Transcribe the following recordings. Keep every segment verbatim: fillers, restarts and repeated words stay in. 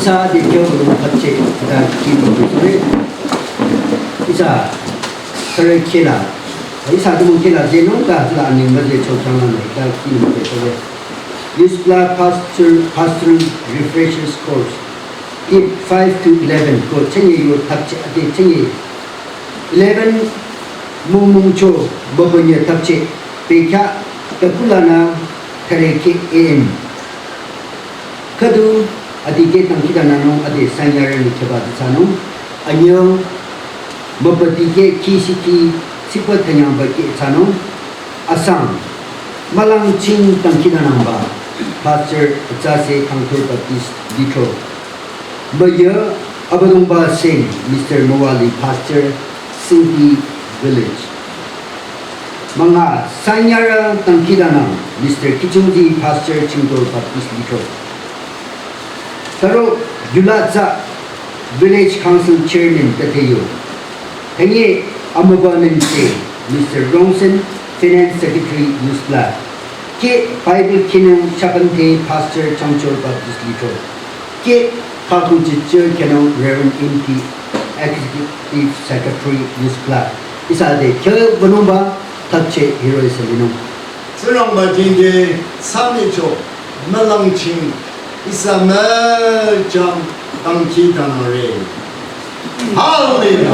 Ihsa de kyo ru khatche da ki ru re. Ihsa kare khela. Ihsa tu khela je no da la ni ma je cho chang na da ki ru re. Youth Club Pastor, Pastoral Refreshers Course. Ki five to eleven ko chenye yo thakche ade chenye. Eleven mung mung cho bobonye thakche. Pekha takula na thare ke A M. Khüdu adikeh dangkhidangnangnung ade sanyarü ni kheba di thsanung. Anyüh mübüdikeh khi shiki shikba thanyangba keh thsanung. Asang mülangching dangkhidangnangba Pastor Atsase Kangthur Baptist Lithro. Müyü Abüdongba Singh, Mister Mowali, Pastor Singdi Village. Münga sanyarü dangkhidangnang Mister Kichungji, Pastor Chingtor Baptist Lithro. Taro yulatsa Village Council Chairman Tateyo. Tanye amüba nengse Mister Rongsen, Finance Secretary Yusla. Ke Bible khinung Shapante Pastor Changchor Baptist Lithro. Ke Kaku Chichir khinung Reverend M P Executive Secretary Yusla. Ihsa de kyo banungba thakche hiro ihsa linung. Tsingrangba jingde samicho mülangching ihsa müchang dangkhidangnangre. Hallelujah.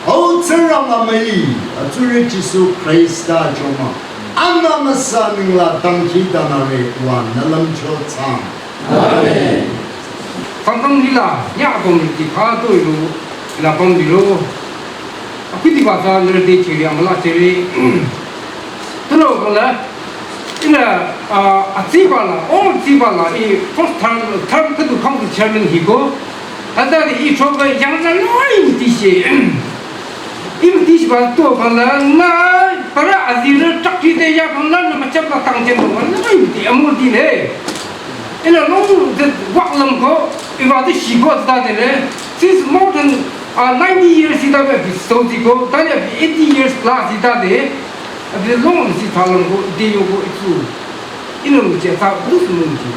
Au Tsingrangba müi, atsurü Jisu Khrista jümü, anü amüsa ninglang dangkhidangnangre wa nü lümcho thsaang. Amen. Sangtam lila, nya akong liti kha to ilu, ila pam dilo. Akiti basa lirde chiri, amala chiri. Tulo kala, ina, ah, atsiba la, o atsiba la, i first term, term khüdu council chairman hiko. Hata i choba yang na loi ti she. I ti shi ba to kala, na, para azira tak ti de ya kala, na macam ba tang chen ba, na loi ti, amul ti le. Ina long the work lam ko, iba the shi ko ta de le. Since more than, uh, ninety years ita be so ti ko, ta le eighty years plus ita de. Abi long si ta long ko, de yo ko itu. Ina mu je ta, bu su mu ji.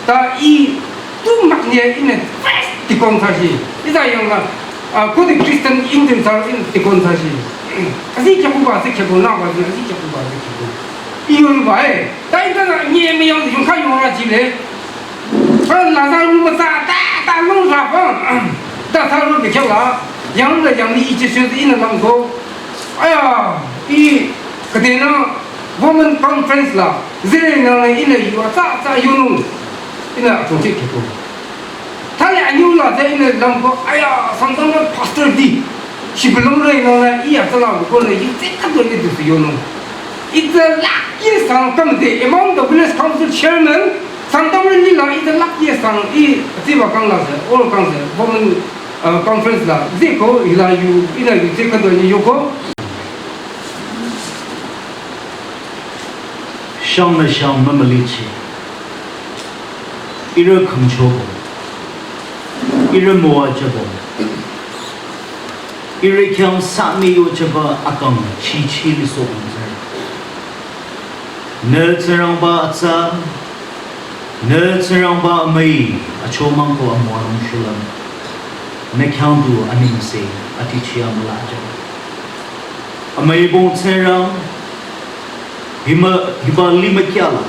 Ta i tu mak ne ina first ti kong ta shi. Ita yang la, uh, ko the Christian Indian ta in ti kong ta shi. Asi kya ko ba, asi kya ko na ba, asi kya ko ba, asi kya ko. I yo ba e. Ta ita na nye me yang yung ka yung ra ji le. Fa la sa lu ma sa ta ta lu sa fa. Ta sa lu de kya la. Yang le yang ni i ji shi ina lang ko. Aya, i ka de na women conference la. Zire na ina yu ta ta yu nu. Ina to ke ke ko. Tale anyula te ine lamko, aya, Sangtam la pastor di. Shi belong re no na iya tala ko ne yi te ka to ne du yo no. It's a lucky Sangtam de among the village council chairman. Sangtam ni la it's a lucky Sang i ti ba kang la se, all kang se, women, uh, conference la. Ze ko ila yu, ila yu te ka to ne yo ko. Shang na shang ma mali chi. Ira khümcho ko. Ihrü müwajüba, ihrü khyang sami yojüba akang chichi lisoh bangtsü. Nü Tsingrangba atsa, nü Tsingrangba amüi, achomang ko amüwanung shulüm. Nü khyang du anengse, atichi amüla jüba. Amüi bong Tsingrang, hima, hiba lima kyala.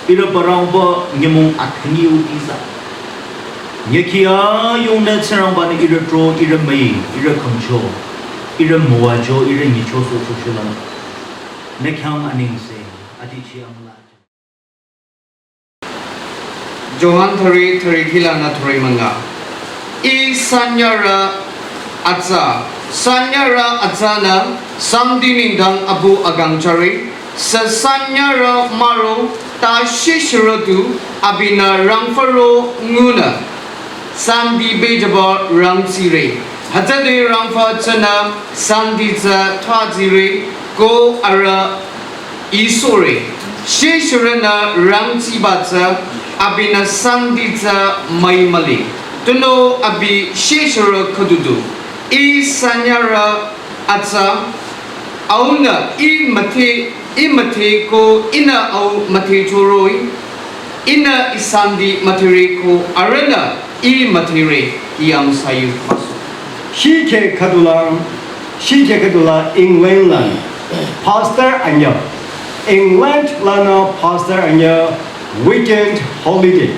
Ihrü barangba nyümong athangi utiza. Nyeki ayung nü Tsingrangba nü ihrü tro, ihrü müi, ihrü khümcho, ihrü müwajü, ihrü nyicho socho shulüm. Nü khyang anengse, atichi amüla. Johan thüri, thüri khila nü thüri münga. Ih sanyarü atsa, sanyarü atsa nü, Sangdi nengdang abu akang chari, sü sanyarü maro, ta shishirü du, abinü rangfaro ngunü. Sangdi bejüba rangtsire. Hütsüde rangfa tsünü Sangdi tsü thwazire ko arüh isore. Shishirünü rangtsiba tsü abinü Sangdi tsü müi müli. Tunüo abi shishirü khüdudu. Ih sanyarü atsa, aunü ih müdhe, ih müdhe ko ihnü au müdhe choroh-i, ihnü ih Sangdi müdhere ko arühnü ih müdhere, ih amüsa yu maso. Shikhe khüdulang, shikhe khüdula England lan pastor anyü. England lanü pastor anyü weekend holiday.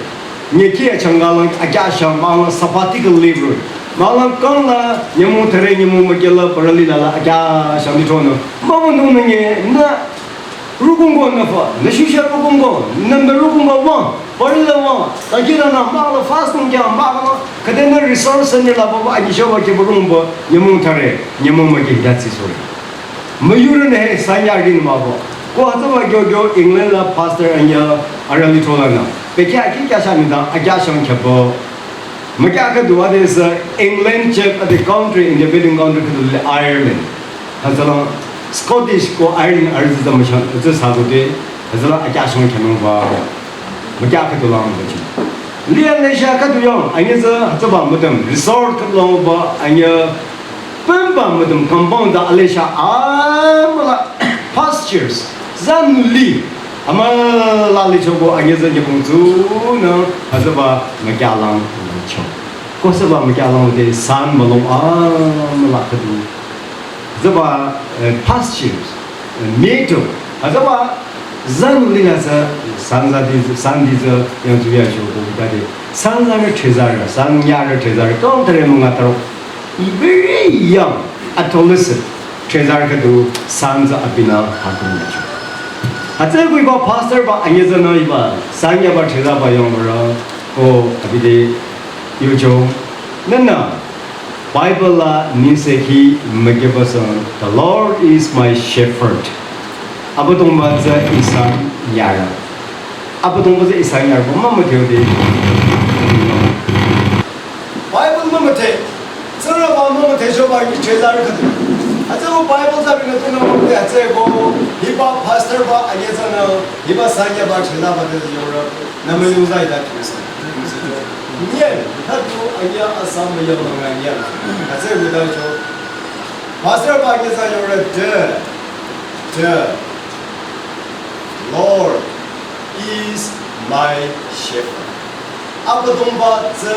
Nyeki achangkalang akyashang mangla sabbatical leave ro. Mangla kangla nyümong thüre nyümong mükyala parali lala akyashang di thonü. Mama nung nunge nü rukungko nü fa, nü shusha rukungko, nü mü rukungko wang, parila wang, takira nü mangla fasting kya mangla, kade nü resource center la baba anyi shoba ke burungbo, nyümong thüre, nyümong müke datsi sore. Müyurü nü he sanyari nü mabo. Ko hütsüba kyo kyo England la pastor anyü arali thola nü. Pekya ki kya sha nü da, akyashang kya bo. Mükya khüdu adesü England cheh ade country, independent country khüdu le Ireland. Hütsülang Scottish ko Ireland arüh zü müshan, zü sagude, hütsülang akyashang kya nung ba. Mükya khüdulang ba chi. Liya le sha khüdu yong, anyü zü hütsüba müdüm, resort khüdulang ba, anyü pümba müdüm compound da alesha amüla pastures, zanuli, amüla lichoko anyü zü nyübong zunü, hütsüba mükyalang cho. Ko süba mükyalang de san mülung amüla khüdu. Hütsüba, eh, pastures, eh, meadow, hütsüba zanuli la sü, sanza di, sandi zü, yang zü ya shoko, dade, sanza rü chezarü, sanyarü chezarü, kong thüre münga taro. Very young, adolescent, chezarü khüdu sanza abinü hakun yacho. Hütsü kuiba pastor ba anyü zünü iba sanyaba chezaba yong bürü ko abide yucho. Nünü Bible la nise ki mükeba song, "The Lord is my shepherd." Abüdongba tsü ih sanyarü. Abüdongba tsü ih sanyarü. Mama teo de. Bible mümüdhe, Tsingrangba mümüdhe choba nyi chezarü khüdu. Hütsü ko Bible tsü binü tunü mümüdhe hütsü ko hiba pastor ba anyü zünü, hiba sanyaba chezaba de yorü, nü müyung zai da tümüsü. Nye, khüdu anyü asam müyung münga nye. Hütsü ko da cho. Pastor ba anyü zü yorü de, de. Lord is my shepherd. Abüdongba tsü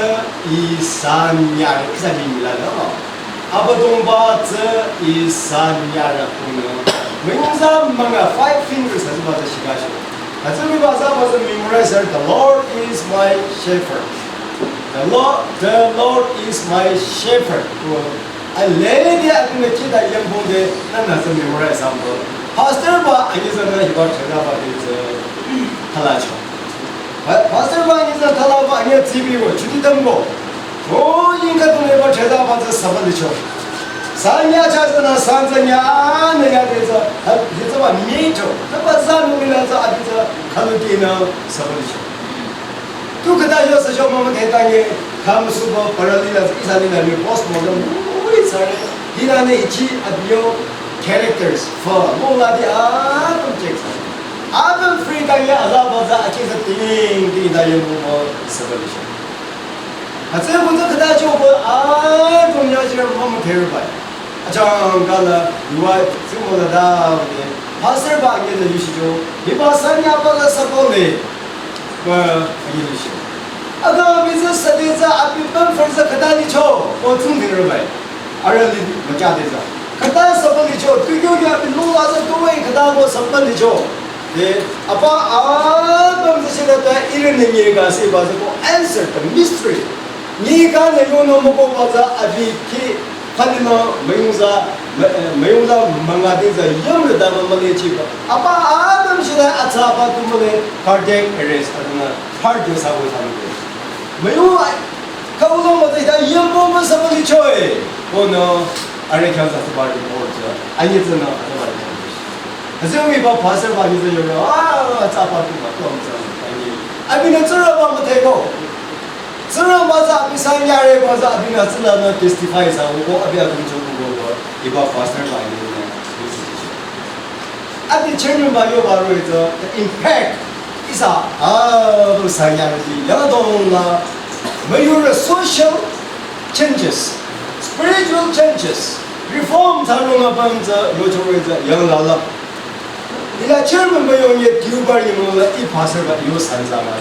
ih sanyarü, kisa mi mila no. Abüdongba tsü ih sanyarü kunü. Münza münga five fingers hütsüba tsü shikasho. Hütsü miba tsü ba tsü memorize, "The Lord is my shepherd." The Lord, the Lord is my shepherd. Alede adinü kita yangpong de nünü tsü memorize ambo. Pastor ba anyü zünü hiba chena ba de tsü thalacho. Pa-, pastor ba anyü zünü thala ba anyü tsibi wo, chuti tambo. O, yinga tunü hiba chena ba tsü sabalicho. Sanya cha zünü sanza nya, ne ya de tsü, ha, de tsü ba micho. Tsü ba zanu mina tsü adi tsü kalu dinü sabalicho. Tu khüta yo sü yo mama kheta nge, kam subo paralila, isa lila ni postmortem, ui sare, hila ne ichi abio characters, fa, mo la di atum check sa. Atum free ta ya ala baza achi sa ting ting da yo mo mo sabalisha. Hütsü ko tsü khüta cho ko a tong ya jira mama therbai. Achang kala yuwa tsimo la da de. Pastor ba nge de yushi jo. Hiba sanya ba la sa ko le. Ba nge yushi. Aga biza sa de za abi ban farza khüta ni cho. Ko tsung de bai. Ara li ma cha de za. Khüta sa ko ni cho. Tu yo ya bi lo la za ko wai khüta ko sa ko ni cho. Te, apa, apüm tsü shida ta irin ne nye ka si ba tsü ko answer the mystery. Nye ka ne yo no mo ko ba tsü abi ki khali no mayung za, ma-, eh, mayung za manga de za yam le da ma ma le chi ba. Apa, apüm shida atsa ba tu mo le cardiac arrest a na heart yo sa ko sa mo le. Mayung ai, ka u lo mo de da yam mo mo sa mo le choi. Ko no, are kya sa ba de mo za. Ai ye tsü na sa ba de mo. Hütsü mi ba pastor ba ni zhe yo, ah, tsa pa tu ba tu am zhe, ani. Abi na tsüra ba ma te ko. Tsüra ba za abi sanya re ba za abi na tsüra na testify za wo ko abi a kum cho ko ko. Iba pastor ba ni na. Abi chairman ba yo ba ro ito, the impact is a, ah, bu sanya re ji. Ya dong la. Ma yo re social changes, spiritual changes, reform ta ro ma bang za yo cho re za yang la la. Ila chairman ba yo ye tiu ba yi mo la i pastor ba yo san za ma.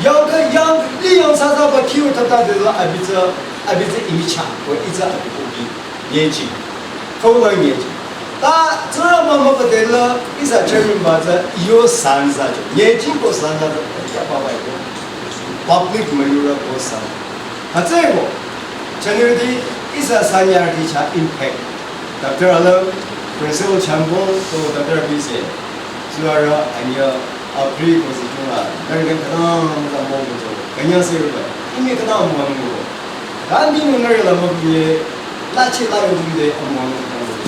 Yang ka yang li yang sa sa ba kiu ta ta de la abi za, abi za i cha ko i za abi ko bi ye chi. Ko la ye chi. Ta za ma ma ba de la i za chairman ba za yo san za cho. Ye chi ko san za ya ba ba ko. Public ma yo ra ko san. Hütsüeko, chanyedi ihsa sanyarüti chah impact. Doctor Alam, Principal Chambon, ko Doctor Bise, suara anya apri ko si chunga, dan kan kanang kanang mo ko, kanya sirba, imi kanang mo mo ko. Kandi mo nari la mo biye, la chi la yo de mo mo ko.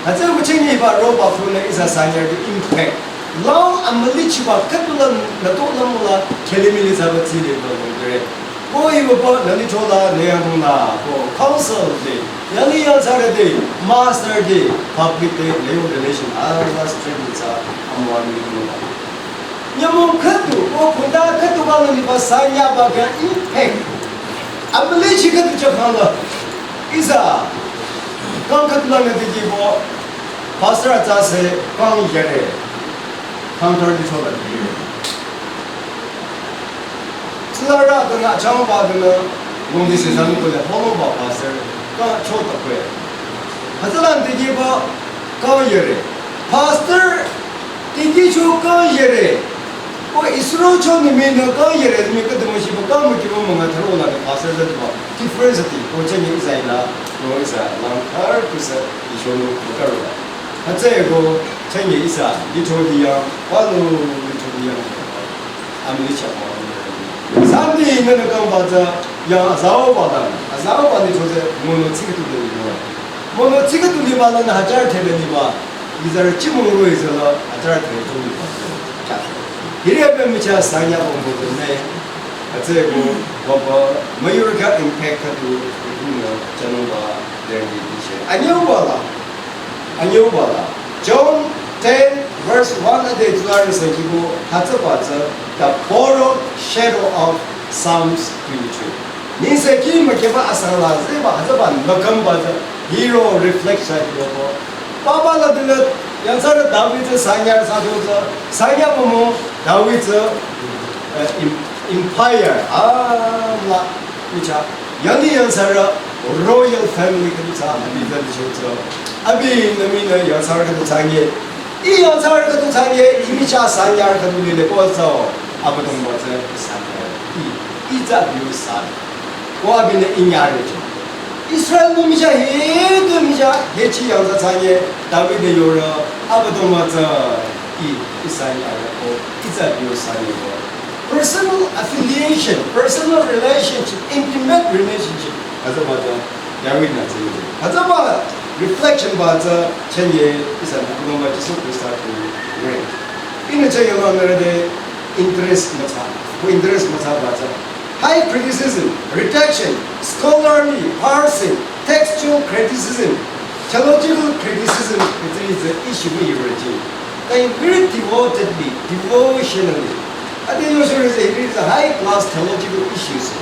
Hütsüeko chingi ba ro ba fu ne ihsa sanyarüti impact. Lao amali chiba katula na to na mo la, kelimili zaba zile ba mo gre. Ko iba ba nani chola ne yang dong la, ko council de, yang ni yang zare de, master de, public de, ne yo relation, ala strength ni za, amwa ni mo la. Nyamon khüdu, ko kunda khüdu ba nani ba sanya ba ga impact. Amali chi khüdu cha khang la. Ihsa, kang khüdu la ne de ji bo, pastor atsa se, kang yare, kang thirty chola de. Tsüla ra dana chang ba dana, wong di se zang ko le, holo ba pastor, ka cho ta kwe. Hazalan de ji ba, ka yare. Pastor, de ji cho ka yare. Ko Israel cho ni mi na ka yare, mi ka demo shi ba ka mo ki ba mo nga tharo la de pastor de ba. Difference ti, ko chen ni Israel la, ko Israel la, har ku sa, i cho no, ko ka ro la. Hütsüeko, chen ni Israel, di cho di ya, wa lo, di cho di ya. Amli cha pa. Sandi nene kang ba za, ya azao ba da, azao ba ni choze, mono tsiki tu de ni ba. Mono tsiki tu ni ba la na hajar the de ni ba. Izar chi mo ro izar la, hajar the tu ni ba. Cha. Hiri abe mi cha sanya bo mo de ne. Hütsüeko, ba ba, mayur ka impact ka tu, ni na, cha no ba, de ni ni che. Anyo ba la. Anyo ba la. John ten verse one ade tular se kibo hütsü ba tsü the borrowed shadow of Psalms twenty-three. Ni se ki ma keba asang la ze ba hütsü ba makam ba tsü hero reflection kibo ko. Papa la de la yang sa David tsü sanya sa do tsü sanya mo mo David tsü, eh, im-, empire, ah, la, mi cha, yang ni yang sa ra royal family ka du tsü, abi da di cho tsü. Abi na mi na yang sa ra ka du tsü nye. I yang sa ra ka du tsü nye, i mi cha sanya ra ka du le le ko tsü. Aba dong ba tsü sanya. I, i tsü abi yo sa. Ko abi na i nya re cho. Israel mi mi cha he, du mi cha, he chi yang sa tsü nye, David ne yo ra, aba dong ba tsü. I, i sanya ra ko, i tsü abi yo sanya ko. Personal affiliation, personal relationship, intimate relationship. Hütsü ba tsü, David na tsü. Hütsü ba, reflection ba tsü, chenye, ihsa na kuma ba Jisu Krista tu re. Ina chenye ba mere de interest ma tsü. Ko interest ma tsü ba tsü. High criticism, rejection, scholarly, parsing, textual criticism, theological criticism, it is the issue we read. They read devotedly, devotionally. Ade yo sure se, it is a high class theological issues.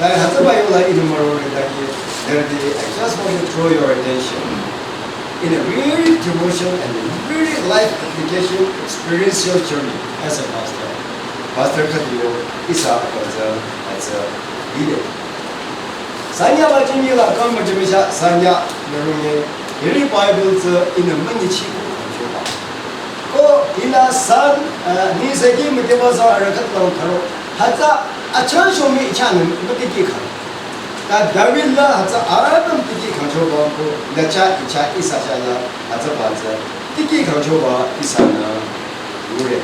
Ta hütsüba yola ihnü mürore dangkhidangnang, I just want to draw your attention in a very devotion and a very life application experiential journey as a pastor. Pastor khüdu yo ihsa akang tsü hütsü lile. Sanyaba jingila kang müjümüsha sanya nürunge hiri Bible tsü ihnü münyichi ko kangchoba. Ko hila san, eh, ni seki mükeba san arüh khüdu lang kharo. Hütsü achang shomi chanü mütiki khang. Ta David la hütsü apüm tiki kangchoba ko, nücha icha ihsa cha la hütsüba tsü tiki kangchoba ihsanü ngure.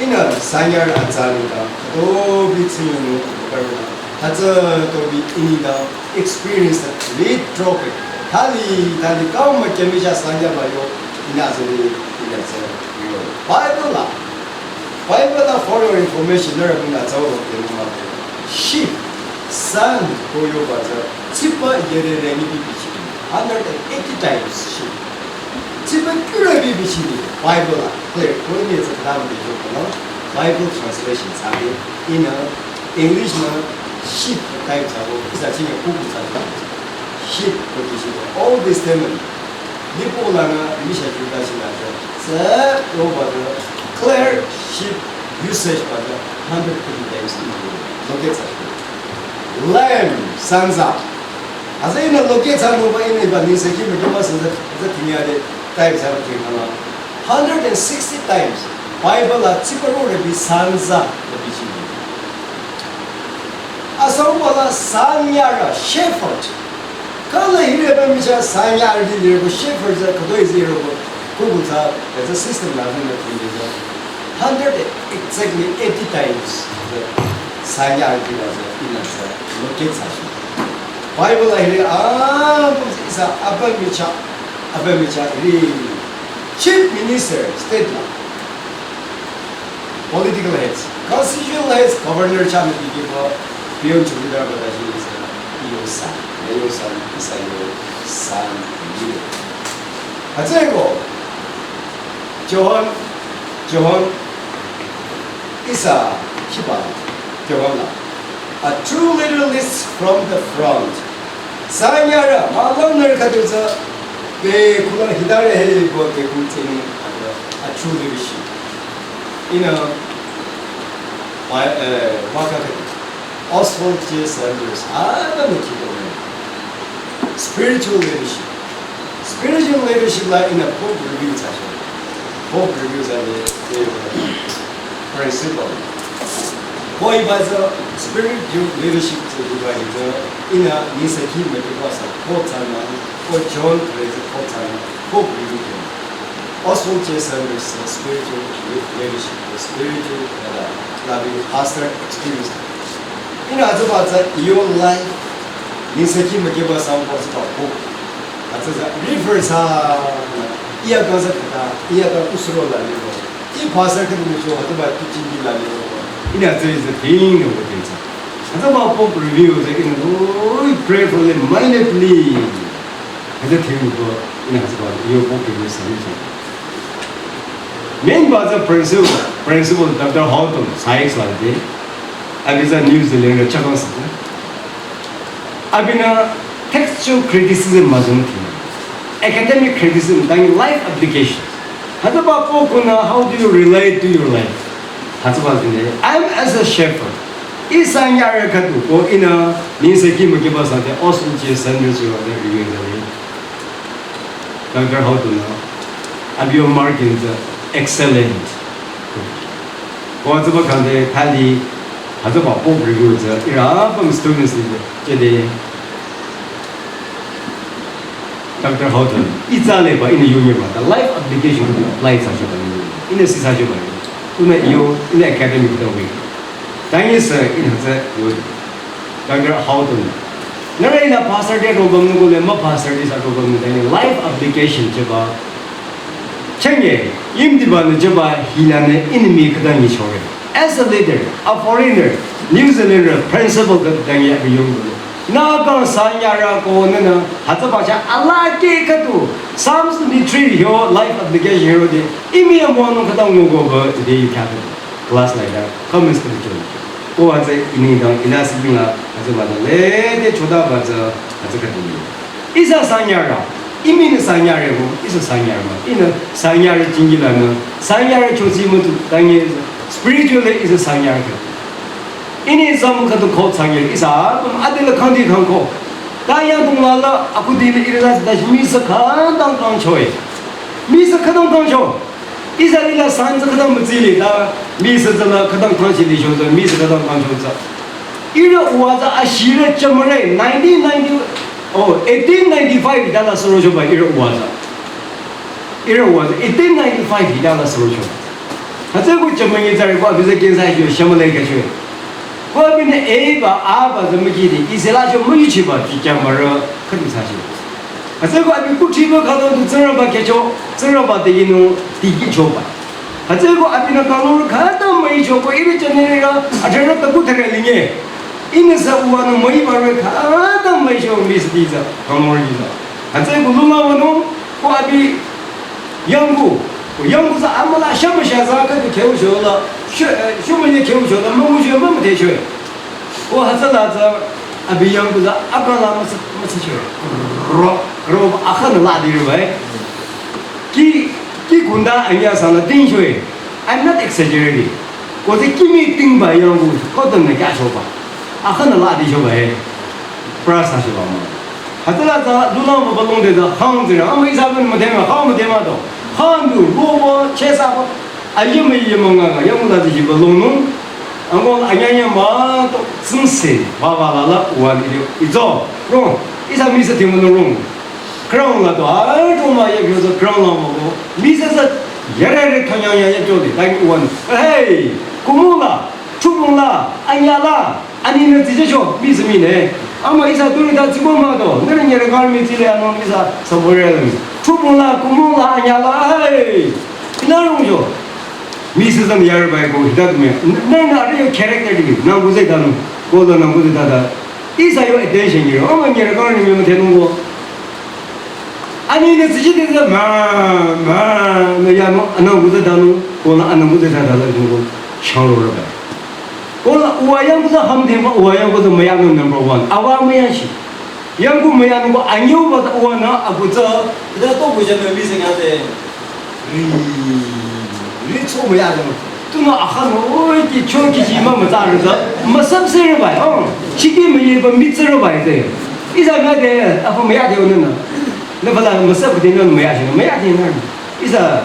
Ihnü sanyarü atsa nengdang khütobi tsiyongnung abukarü la hütsü tobi ihnü nengdang experience ta retrope. Thali, thali kang müjümüsha sanyaba yo ihnü azali ihnü tsü yo. Bible la Bible la, for your information, nührü abinü tsüo lo kemüma. Sheep, san ko yoba tsü, tsipa yere reni bibichi. Hundred and eighty times sheep. Tsipa kürü bibichi. Bible la, clear. Ko ni tsü khatam de yo kono. Bible translation tsü abi. Ihnü English nü sheep times abo. Ihsa chinge kuku tsü. Sheep ko bichi. Old Testament. Nipo lanü misha Juda shila tsü. Tsü yoba tsü clear sheep usage ba tsü hundred twenty times in the Bible. Locate thsasho. Lamb, sanza. Hütsü ihnü locate thsanungba ihnü iba ni seki mükeba sanza, hütsü tingyade type thsaba tingkhala. Hundred and sixty times Bible la tsipa rore bi sanza la bichi. Asauba la sanyarü shepherd. Kala hiri apüm micha sanyarü di lireko shepherd tsü khütoi zireko kuku tsü, it's a system la zireko kuku tsü. Hundred exactly eighty times the sanyarü di la tsü ihnü tsü locate thsasho. Bible la hiri apüm ihsa apüm micha, apüm micha hiri chief minister state la. Political heads, constitutional heads, governor cha mükiki ko, peon chowkidar ba dashi ihsa, iyo san, iyo san, ihsa iyo san, iyo. Hütsüeko, Johan, Johan, ihsa, khiba, Johan la, a true leader leads from the front. Sanyarü, mülung nührü khüdu tsü, be kulang hitare he bo be kul tsini, a true leadership. Ihnü, ba, eh, baka ke, Oswald J. Sanders, ah, na ne kiko ne. Spiritual leadership. Spiritual leadership la ihnü book review thsasho. Book review thsade, eh, principle. Ko iba tsü spiritual leadership tsü iba hitsü, ihnü ni seki mükeba sa, ko thsanü, ko John Teresa ko thsanü, book review thsasho. Oswald J. Sanders, uh, spiritual le-, leadership, uh, spiritual, uh, loving pastor experience. Ihnü hütsüba tsü iyo life, ni seki mükeba sa ko hütsüba book. Hütsü tsü refer thsa, iya kang tsü khata, iya kang usuro la liro. I pastor khüdu nü cho hütsüba teaching bi la liro. Ihnü hütsü is the thing of the things. Hütsüba book review tsü ihnü, oh, prayerfully, minutely. Hütsü thing ko, ihnü hütsüba, iyo book review thsanü cho. Main ba tsü principal, principal Doctor Houghton, science la de. Abi tsü New Zealand la chakang sa. Abinü textual criticism müzüng thina. Academic criticism, then life application. Hütsüba ko kunü, how do you relate to your life? Hütsüba zine, I'm as a shepherd. Ih sanyarü khüdu ko ihnü, ni seki mükeba sa de, Oswald J. Sanders yo de review de. Doctor Houghton nü, abi yo marking tsü excellent. Ko hütsüba kangde thali, hütsüba book review tsü, ihrü apüm students ni tsü, jede, Doctor Houghton, ih tsü leba, ihnü yo nyeba, the life application apply thsachoba ni, ihnü si thsachoba ni, tunü iyo, ihnü academic the way. Thank you, sir, ihnü hütsü yo. Doctor Houghton. Nührü ihnü pastor te robang nü ko le mah pastor te sa robang nü tani life application cheba. Chenge, imdiba nü cheba hilanü enemy khüta nyichore. As a leader, a foreigner, New Zealander, principal khüta nyi abi yung ko. Nü kang sanyarü ko nünü, hütsüba cha alake khüdu, Psalms twenty-three yo life application yo de, imi amonung khüta nguko ba, de yu khüdu. Class like that, comments to the church. Ko hütsü ini dang ila sibinga hütsü bata lede choda batsü hütsü khüdu. Ihsa sanyara, imi nü sanyare ko, ihsa sanyara ma. Inü sanyare chingila nü, sanyare chosi mutu, tangi spiritually ihsa sanyare ko. Ini zam khüdu ko sanyare, ihsa, adela kandi kangko. Ta yang tung la la, aku dili iri la ta mi sa kandang kangchoi. Mi sa kandang kangcho. Ihsa lila san tsü khütang mütsili ta, mi sü tsü la khütang tangshi li shong tsü, mi sü khütang tang shong tsü. Ira uwa tsü ashira chamare, nineteen ninety, oh, eighteen ninety-five ita la suro shoba ira uwa tsü. Ira uwa tsü, eighteen ninety-five ita la suro shoba. Hütsü ko chamare tsü ko abi tsü kensa shio, shamale ka shio. Ko abi ne e ba, a ba tsü müki di, ise la shio müyi chi ba, chi chamare, khütang sa shio. Hütsüko abi kuthsi ba khütang tu Tsingrangba kehcho, Tsingrangba te yinung ti yichoba. Hütsüko abinü kanglungrü khütang müicho ko iri chanirü athara ta kuthare linge. Inü sa uwa nü müi barü khütang müicho mi sü ti tsü kanglungrü yi tsü. Hütsüko lunga wünung ko abi yangku, ko yangku tsü amüla shamüsha tsü khüdu kheusho la, shu, eh, shumüye kheusho la, mümüsho mümüdesho. Ko hütsüla tsü abi yangku tsü akang la müsü, müsü chore. Ro, ro, akang la di ro bai. Ki, ki kunda anya sa la ding chore. I'm not exaggerating. Ko tsü kimi ding ba yangku, ko dang na kya choba. Akang la di choba e. Pra sa choba ma. Hütsüla tsü, lunang ba balong de tsü, hang tsü, ama ihsa ben müdema, hang müdema do. Hang du, ro ba, che sa ba. Ayi ma yi ma nga nga, yangla zi hiba longnung. Angko anyanya ma to tsingse, ba ba la la, uwa ni yo, izo, rong, ihsa mi sü timu nung rong. Crown la to, a to ma ye kyo so crown la ma ko. Mi sü sü, yare re kanyanya ye kyo de, ta ki uwa ni. Hey, kumu la, chubung la, anya la. Ani nü zi je cho, mi sü mi ne. Ama ihsa turi ta zi ko ma do, nü nü nyere kar mi zi le ano ihsa sabore le mi. Chubung la, kumu la, anya la, hey. Ina rong cho. Mi sü zan yar bai ko, hita tu me. Nü nü are yo character di, nang ko zi ta nu, ko la nang ko zi ta ta. Ihsa yo attention yo, ama nyere kar ni mi mo te nung ko. Ani nü zi je de ma, ma, nü ya no, anang ko zi ta nu, ko la anang ko zi ta ta la ko, shang lo re bai. Ko la uwa yangku tsü hamdhengba, uwa yangku tsü müyanung number one. Awa müyashi. Yangku müyanungba anyüba tsü uwa nü abu tsü, hita to bu jana mi sü nya de. Ri, ri cho müyanung. Tunü akhan oi ki cho ki ji ma mütsa re tsü, müsap se re bai, oh. Chiki müyeba mi tsü re bai de. Ihsa nya de, abu müya de nü nü. Nü bala müsap de nü müyashi, müya de nü. Ihsa,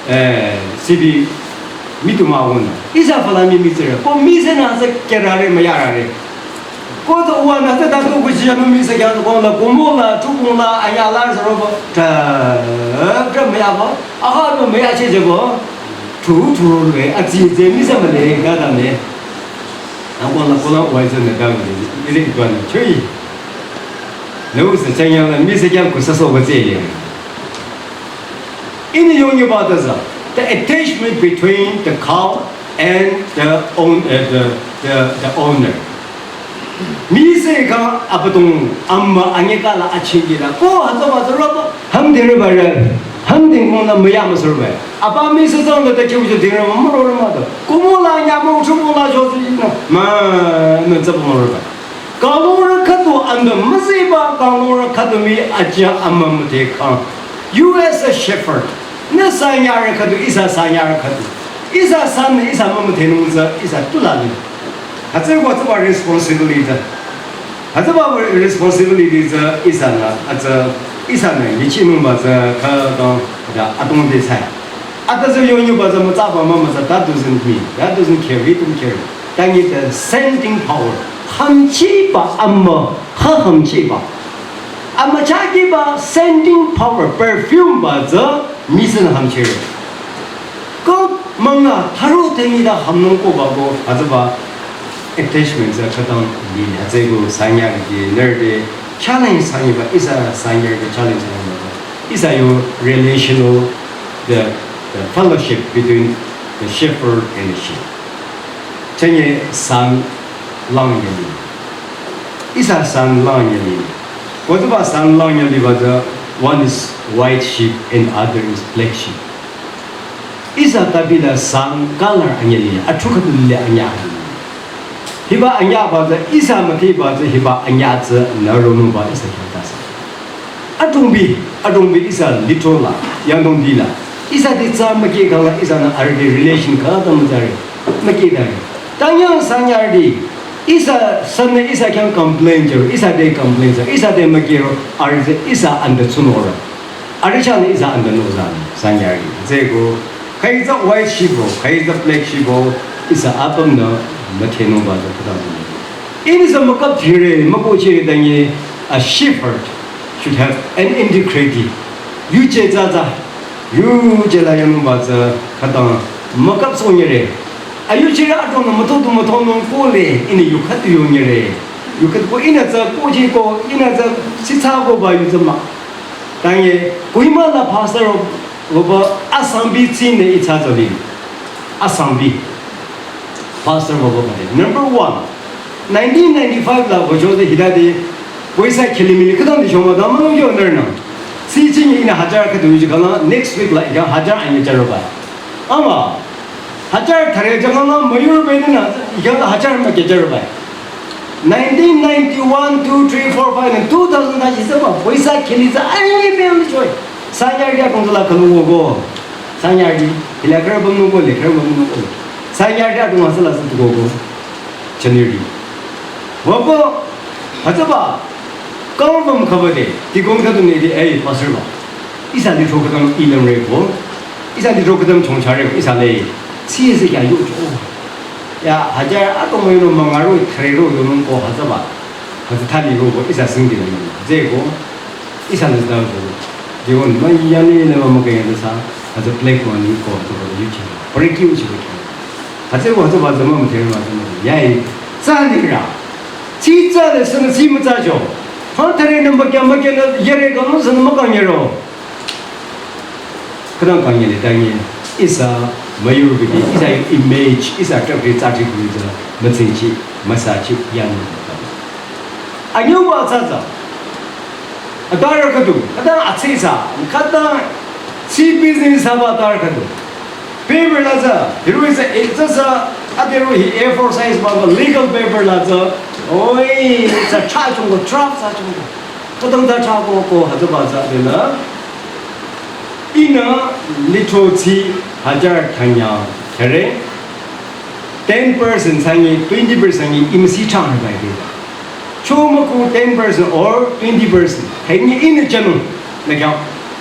eh, sibi mi tu ma won. Ihsa fala mi mi tsere. Ko mi se na se kerare ma yarare. Ko to uwa nü se ta to ku ji ya no mi se kya ko la ko mo la tu ko la anya la se ro ba. Ta, ta ma ya ba. Aha no ma ya che je ba. Tu tu le a ji je mi se ma le ga da ne. Na ko la ko la uwa se ne ga ne. Ile ki tuan chui. Ne u se chen ya la mi se kya ko sa so ba je ye. Ini yongyuba ta tsü, the attachment between the cow and the own, uh, the, the, the owner. Mi se ka abüdong amma anyeka la achingila. Ko hütsüba tsü roba, hamdhengba re, hamdheng kong la müya müsü re. Apa mi se zang la ta kyu ju ding re ma ro re ma ta. Ko mo la nya mo chu mo la jo si na. Ma, ma tsü mo re ba. Kanglungrü khüdu anbü müziba, kanglungrü khüdu mi aja ama müdhe kang. You as a shepherd, nü sanyarü khüdu, ihsa sanyarü khüdu. Ihsa san, ihsa mümüdhenung tsü, ihsa tu la ni. Hütsüko tsüba responsibility tsü. Hütsüba responsibility tsü ihsa nü, hütsü ihsa nü, yichinungba tsü khüdu, da adong de sai. Ata tsü yongyuba tsü mütsaba mama tsü, that doesn't mean, that doesn't carry, don't carry. Tangi the scenting power. Hamchiba ama, ha hamchiba. Ama chakiba scenting power, perfume ba tsü, mi sü nü hamchire. Ko manga, tharo tengi da hamnung ko ba ko, hütsüba attachment tsü khütang ni, hütsüko sanyarü ki, nerde, challenge sanyiba, ihsa sanyarü ki challenge sanyiba. Ihsa yo relational, the, the fellowship between the shepherd and the sheep. Chanye san lang yali. Ihsa san lang yali. Ko tsüba san lang yali ba tsü, one is white sheep and other is black sheep. Ihsa tabi la san color anyali, athu khüdu le anya. Hiba anyaba tsü ihsa müdheba tsü hiba anya tsü nü ronungba ihsa khyang tase. Adrongbi, adrongbi ihsa lithro la, yangdong di la. Ihsa te tsü mükeh khala ihsanü arüh te relation khüta mütsare. Mükeh tare. Tanyang sanyarüti, ihsa sünü ihsa khyang complain jüro, ihsa te complain jüro, ihsa te mükehro, arüh tsü ihsa ande tsunoro. Arüh chahnü ihsa ande nozan, sanyarüti. Tsüko, khüi tsü white sheep-o, khüi tsü black sheep-o, ihsa apümnü müdhenungba tsü khüta mütsare. Ihsa mükap thire, mükohchire tanye, a shepherd should have an integrity. Yuje tsütsü, yuje la yangba tsü khüta mükap sonyire. A yuje la adrong mütho tu mütho nung kohle, ihnü yukhat yonyire. Yukhat ko ihnü tsü kohji ko, ihnü tsü sitsa ko ba yu tsü mah. Tanye, Kohima la pastor-o, wüba asangbi tsine itsü tsü li. Asangbi. Pastor wüba ba de. Number one. Nineteen ninety-five la wüjo de hita de, Boisa Khilimili khütang de shoma da mülung yo nernang. Si ching ihnü hajar khüdu yuji khala, next week la ika hajar anye jaroba. Ama, hajar thare jangala müyurübe nü, ika hajar mükeh jaroba. Nineteen ninety-one, two, three, four, five, and two thousand ta jisaba, Boisa Khili tsü anye mel choi. Sanyarüti adrong tsü la khalu wogo. Sanyarüti, hila kharü bamnung ko, le kharü bamnung ko. Sanyarüti adrong asala tsü tukogo. Chanirüti. Wüba, hütsüba, kang bam khaba de, tikong khüdu ne de, ei, pastor ba. Ihsa lithro khütang ilang re ko. Ihsa lithro khütang chongcha re ko, ihsa le. Si ese kya yo cho. Ya, hajar adrong yo no mangaro, thare ro yo nung ko hütsüba. Hütsü thali ro ko, ihsa singdi la yo. Tsüko, ihsa le da ko. Tsüko, ma yani ne ma mükeh ya sa, hütsü black money ko, hütsü ko yuji. Break yuji ko. Hütsüko, hütsüba tsü mümüdhe ma tsü mümüdhe. Ya, tsü nira. Tsü tsü le sünü tsü mütsü jo. Ha thare nü mükeh mükeh nü yere kang sünü mükang yero. Khütang kang yele tanye. Ihsa müyurübiti, ihsa yo image, ihsa trapri tsati kuri tsü mütsingchi, müsachi, yanü. Anyuba tsütsü. Atar khüdu, khütang atsisa, khütang si business saba atar khüdu. Paper la tsü, hiru ihsa, eh, tsütsü, atiru hi A four size ba, ba legal paper la tsü, oi, tsü cha chungko, trap tsü chungko. Khütang tsü cha ko, ko, hütsüba tsü, de la. Ihnü lithro tsü hajar thanyang, khere. Ten percent sangi, twenty percent sangi, imsi chang ba de. Cho müku ten percent or twenty percent. Khengi ihnü chanu. Na kya?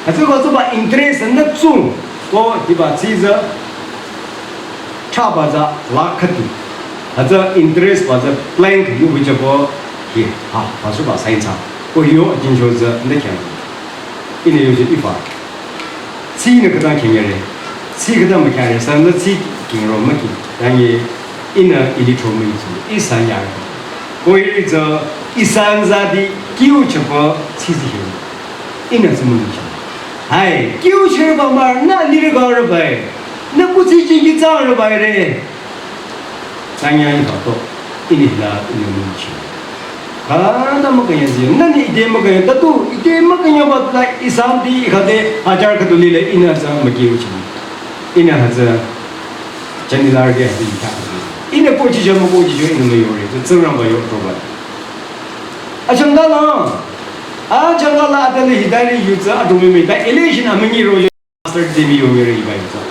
Hütsü ko tsüba interest nü tsung. Ko hiba tsü tsü. Cha ba tsü la khüdu. Hütsü interest ba tsü blank yu bu jabo. Hi, ha, ha su ba sign tsü. Ko yo ajin cho tsü nü kya. Ihnü yo je ifa. Tsünü khütang khenyere. Tsü khütang mükhyare, sünü tsü kingro müki. Tanye ihnü ilithro müitsu, ihsa nyar. Ko iri tsü, ihsa nzadi kiu chapa tsü tsü hiu. Ihnü tsü müitsu. Hai, kiu chapa mar, nü liri gare bai. Nü kutsü jingi tsare bai re. Sanyang ihnü to, ihnü la ihnü müchi. Khüta mükünyang zi, nani ite mükünyang, tatu ite mükünyang ba la ihsa di khüde hajar khüdu lile ihnü sa müki uchi. Ihnü hütsü, chani la ge hütsü ikha. Ihnü kochi jam kochi jo ihnü müyore, tsü tsingrang ba yo to ba. Achangka la, achangka la atali hidari yu tsü adumi me, ta election amini ro. Pastor di mi yong yore iba yong.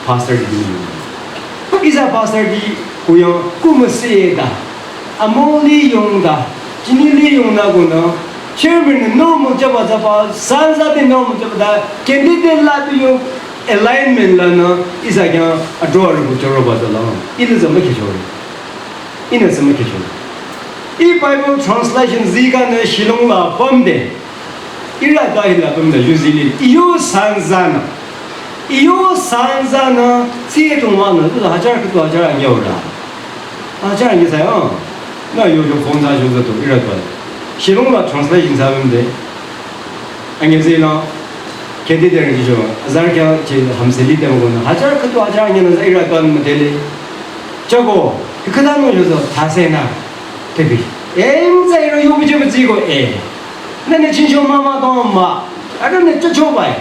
Pastor di mi yong. Ihsa pastor di kuyang kumasi da. Among li yong da. Chini li yong na gu na. Chairman normal jaba jaba, sanza de normal jaba da. Candidate la du yong alignment la na. Ihsa kya adro aru bu choro ba da la. Ihnü zama ke choro. Ihnü zama ke choro. I Bible translation ziga na Shillong la bam de. Ira dahi la pemda yuzili. Iyo sanzana. Iyo sanzana. Siye tungwana. Tuza hajar kutu hajar anyora. Hajar anye saya. Na yo yo phone sa yo zato ira dahi. Shillong la translation sa pemde. Anye zila. Kedi der jijo. Azar kya che hamseli de ngona. Hajar kutu hajar anye na ira dahi matele. Chago. Kikada no yo zo. Thasena. Tebi. Em sa iro yo bije bije go e. Nene chincho mama tong ma. Ada ne chocho bai.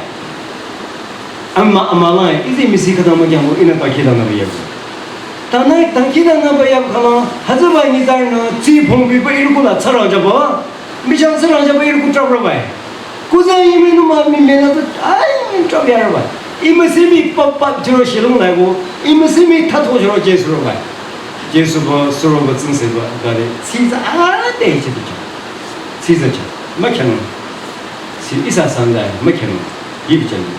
Ama ama la izi misi khata ma kya mo ina ta khila na ya. Tanü, tangki tanü ba yap khala, hütsüba nyitsarünü, tsi phongbi ba irkula tsarang jaba, michang tsarang jaba irku trap rabai. Kuza yimi numa mi mena tu, ai, mi trap ya rabai. Imi simi pap pap chiro shilung lai bo, imi simi thatho chiro Jesu rabai. Jesu ba, suro ba, tsingse ba, gari, tsi za, a, te, chi tu cha. Tsi za cha, ma khyang. Tsi ihsa san za, ma khyang. Yi bi cha ni.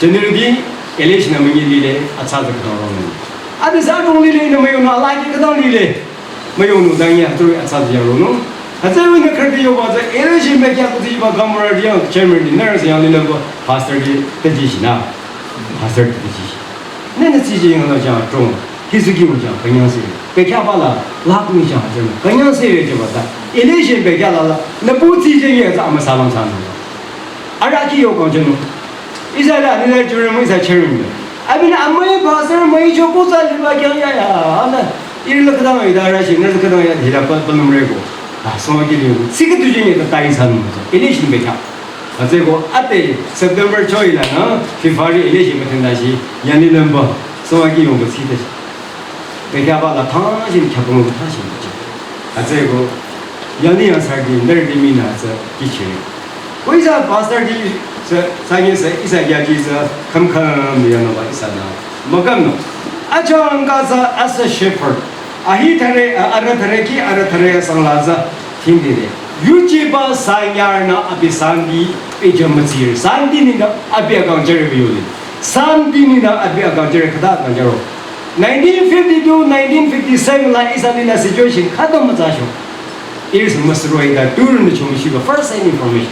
Generally, election na münyi lile, atsa za kadang rong. Abi za rong lile, na mayo na, ala ki kadang lile. Mayo nu, dang ya, tru atsa za rong nu. Hütsü wü na khardi yo ba za, election me kya kuti ba gamra diya, chairman di, nurse yang lile ba, pastor di, taji shi na. Pastor di taji shi. Ne na tsi ji yang la ja, trong. Hizuki mu ja, kanyang se. Pe kya ba la, lak mi ja, hütsü na. Kanyang se re je ba ta. Election pe kya la la, na bu tsi je ye za, ama salam sa na. Ara ki yo kong je nu. Ihsa la, ni la jure mu ihsa cherung de. Abi na amai pastor mai cho ko sa li ba kyang ya ya. Ana, iri la kadang ida ra shi, na kadang ya, hila pa, pa num re ko. Ah, so ki li. Sik tu jin ya ta tai san mu. Election be ta. Hütsü ko, ate September cho ila na, February election me tenda shi, yani number. So ki yo ko si ta shi. Pe kya ba la thang shin kya pung thang shin chi. Hütsü ko, yani yang sa ki, ner di mi na sa ki chi. Ko ihsa pastor di sa, sa ni sa, ihsa ya ji sa, kam kam mi ya no ba ihsa na. Ma kam no. Achang ka sa as a shepherd. Ahi thare, a, ara thare ki, ara thare sang la sa, ting di de. Yu chi ba sa nyar na abi san di, pe jam chi, san di ni na abi akang jere bi yo li. San di ni na abi akang jere kada akang jero. Nineteen fifty-two, nineteen fifty-seven la ihsa ni na situation khata ma za sho. Iri sa masroi da turun da chong shi ba first hand information.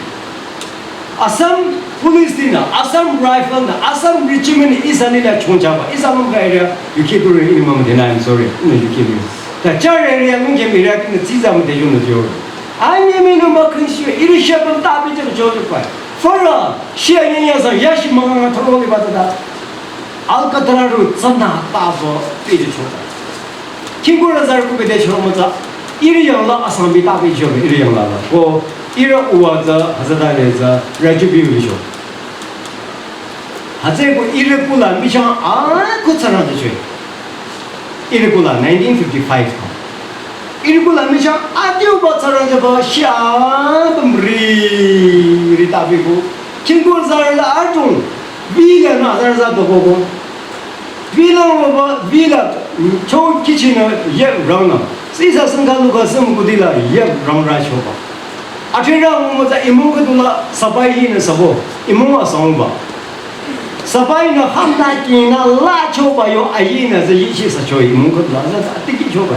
Assam Police di na, Assam Rifle na, Assam Regiment ihsa ni na chong cha ba, ihsa mung ka area, you keep doing it, mama, then I'm sorry, no, you keep doing it. Ta char area, mung ke area, ni tsi za mu de yo no yo. Ani mi no ma kun shi, iri sha ba ta bi de jo jo pa. Fara, shi ya ya sa, ya shi ma nga thoro li ba ta da. Alcatraz ru tsana ta bo, bi de jo. Kingur azar ku bede choro mata, iri yang la asang bi ta bi choro, iri yang la la. Ko, iri uwa za, haza da le za, raju bi uri choro. Haze ko iri kula mi chang a ku tsara de chwe. Iri kula nineteen fifty-five ko. Iri kula mi chang a tiu ba tsara de ba, shia bam ri, ri ta bi ko. Kingur azar la a tung, bi le na azar za do ko ko. Vila waba, vila, cho kichi na yep rang na. Sisa sangka luka sam kudi la yep rang ra choba. Atira mu maza imung kadu la sabai yi na sabo, imung asang ba. Sabai na ham na ki na la choba yo ayi na za yi shi sa cho imung kadu la za za tiki choba.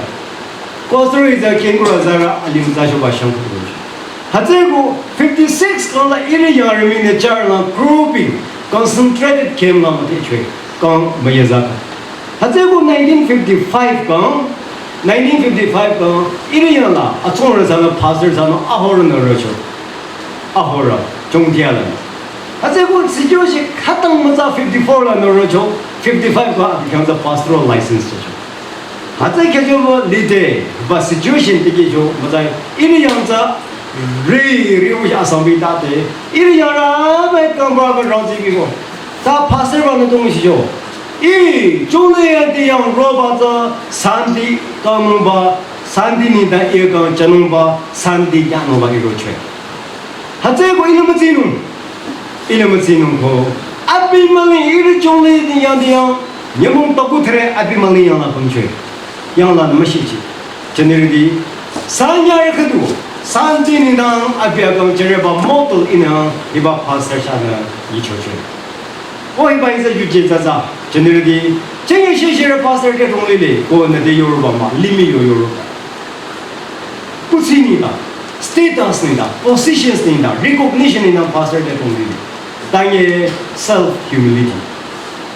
Kosori za kengura zara alim za choba shang kadu. Hatsego fifty-six kang la iri yang remi ne char la grouping concentrated camp la mate chwe. Kang mayazaka. Hatsego nineteen fifty-five kang, nineteen fifty-five kang, iri yang la, atsong ra zana pastor zana ahora na rocho. Ahora, chongtia la. Hatsego situation khatang maza fifty-four la na rocho, fifty-five kang, abikang za pastoral license cho. Hatsai kya jo lide, ba situation tiki jo, maza, iri yang za, ri, ri u ya sambi tate, iri yang ra, ba kang ba ba rong zi bi ko. Ta pastor ba na dong shi jo. I, chungle ya di yang ro ba za, sandi, kang ba, sandi ni da i kang chanung ba, sandi ya no ba i ro chwe. Hatsai ko ina ma zinung. Ina ma zinung ko. Abi mali iri chungle di yang di yang. Nyamung toku thre abi mali yang la pang chwe. Yang la na ma shi chi. Generally, sanya ya khadu. Sandi ni dang abi akang chere ba motel ina iba pastor sha na yi cho chwe. Ko iba iza yu je za za. Generally, chenye shi shi re pastor ke rong le le. Ko na de Yoruba ma, limi yo Yoruba. Kutsini da, status ni da, positions ni da, recognition ni da pastor de kong ni. Tanye self humility.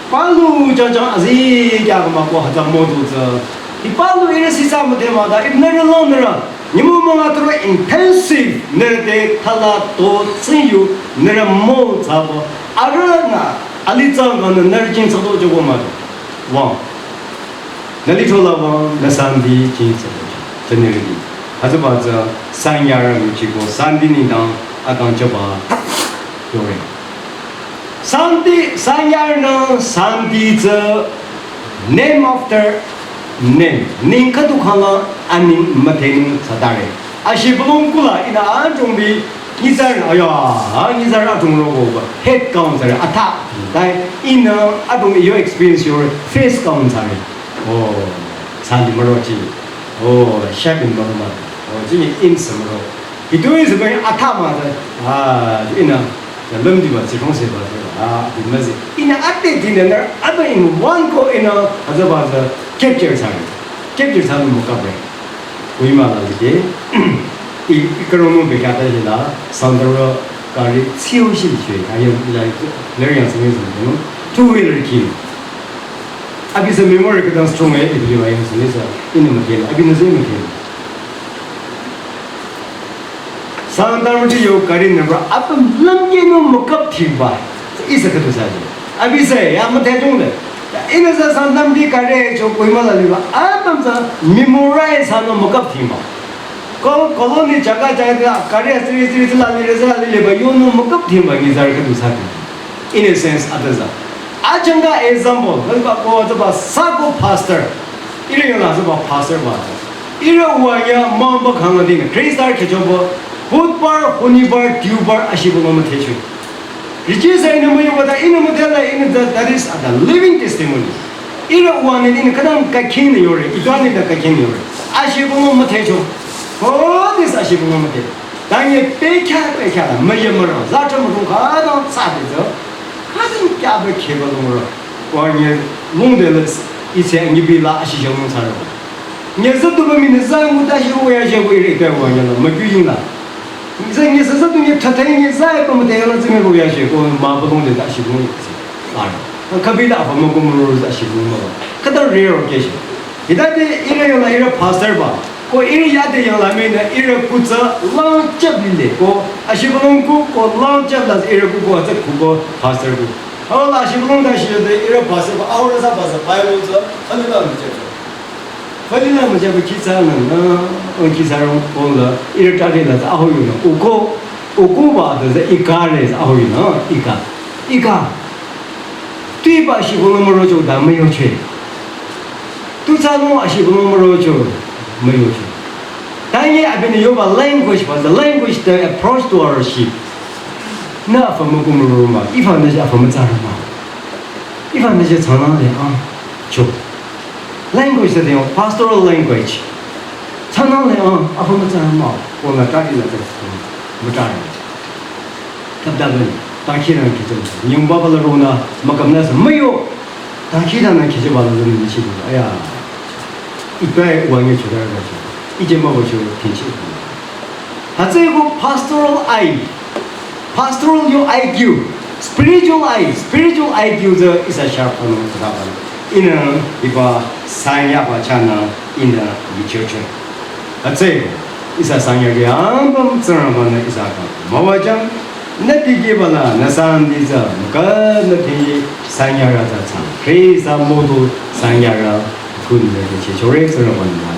Palu jang jang azi kya kama ko hata modu za. I palu ire si sa mate ma da, i nere lo nere. Ni mo mo ngatro intensive nere te thala to tsinyu nere mo za bo. Ara na, ali za ma nere jing sa do jo ma. Wang. Nali thola wang, na sandi jing sa. Generally. Hatsüba tsü sanyara michiko sandi nidang akang chaba yore. Sandi, sanyara nang sandi tsü Name after name. Ning khüdu khangla aning müdhenung thsatare. Ashibülung kula ihnü adrongbi nyitsarü, aya, nyitsarü adrong rogo ba. Head count thsare, atha. Tai ihnü adrong yo experience yo face count thsare. Oh, sali mürochi. Oh, shabin ba ma. Oh, jini in samro. Itu is ba atha ma ta. Ah, ihnü. Ya lümdi ba, zirong se ba, ah, ihnü zi. Ihnü ate dinner, aba in one ko ihnü, aza ba za, capture thsare. Capture thsanung mükabre. Kohima la lide. I, i karono be kata hila, sandaro kari tsiu shi chwe, ayo ila, ler yang sami sami, no? Two wheeler ki. Abi sa memory kadang strong eh, ibi ba yang sami sa, ihnü müdhe, abi na zi müdhe. Sangtam ji yo kari number apüm lümkeh nung mükap thingba. Ihsa khüdu thsade. Abi sa ya müdhe jung le. Ihnü sa Sangtam ji kari cho Kohima la liba. Apüm sa memorize thsanung mükap thingba. Ko colony jaga jaga kari asiri asiri la lire la lire ba yonung mükap thingba nyitsarü khüdu thsade. In a sense, ata za. Achanga example, hüba ko tsüba sako pastor. Ihrü yola tsüba pastor ba. Ihrü uwa ya mamba khangla ding. Christ ar kechobo. Budbar, honibar, diobar, ashibülung müdhecho. Richi sa ihnü müyo bata, ihnü müdhela, ihnü that, that is the living testimony. Ihrü uwa ni ihnü kadang kakin yore, idwani da kakin yore. Ashibülung müdhecho. Oh, this ashibülung müdhe. Tanye pekya pekya la, müye mürang, za chüm rung kadang sa de zo. Kadang kya be keba lung ro. Wa nye lung de le, ise nyi bi la ashi jang lung sa ro. Nye za du ba mi ne za ngu da shi wo ya je wo ri ka wa nye la, ma ju yin la. Nye za nye za za du nye ta ta nye za ba ma de la zi me wo ya je ko ma ba lung de da shi lung si. La ro. Ka bi da ba ma ko mu ro za shi lung ma. Ka da re ro ke shi. Hita de ihrü yola ihrü pastor ba. Ko ihrü yade yang la mene ihrü kutsa lang chap lile ko ashibülung ku ko lang chap la ihrü ku ko atsa ku ko pastor ku. Awa la ashibülung da shi de ihrü pastor ba awa sa pastor Bible sa fali la mu chap. Fali la mu chap ki sa na na on ki sa rong ko la ihrü ta de la sa aho yu na. Uko uko ba de sa ikare sa aho yu na ika ika. Tui ba ashibülung mu ro cho da me yo che. Tu thsanung ashibülung mürocho, müyocho. Tanye abinü yoba language ba, the language, the approach to our sheep. Na afa müku müroruma, ifa nüje afa mütsaruma. Ifa nüje thsanang le ang, cho. Language de yo, pastoral language. Thsanang le ang, afa mütsaruma, ko na tari la tsaruma, mütsaruma. Tabdabin, takhi na kichum. Nyung baba la rona, makamna sa, mayo. Takhi na na kichum bala zan ni chi. Aya. Ipai wa nge chudar na chi. Ije ma wa chu kinchi. Hatse ko pastoral eye. Pastoral yo I Q. Spiritual eye. Spiritual I Q the is a sharp one. Ina iba sanya ba chana ina licho cho. Atse, ihsa sanyarü ambüm Tsingrangba-nü ihsa khyang müwajüng, nü tikehba la nü santi tsü mükü nü ti sanyarü tsü thsang. Khrista müdu sanyarü khun nü te chechore Tsingrangba-nü la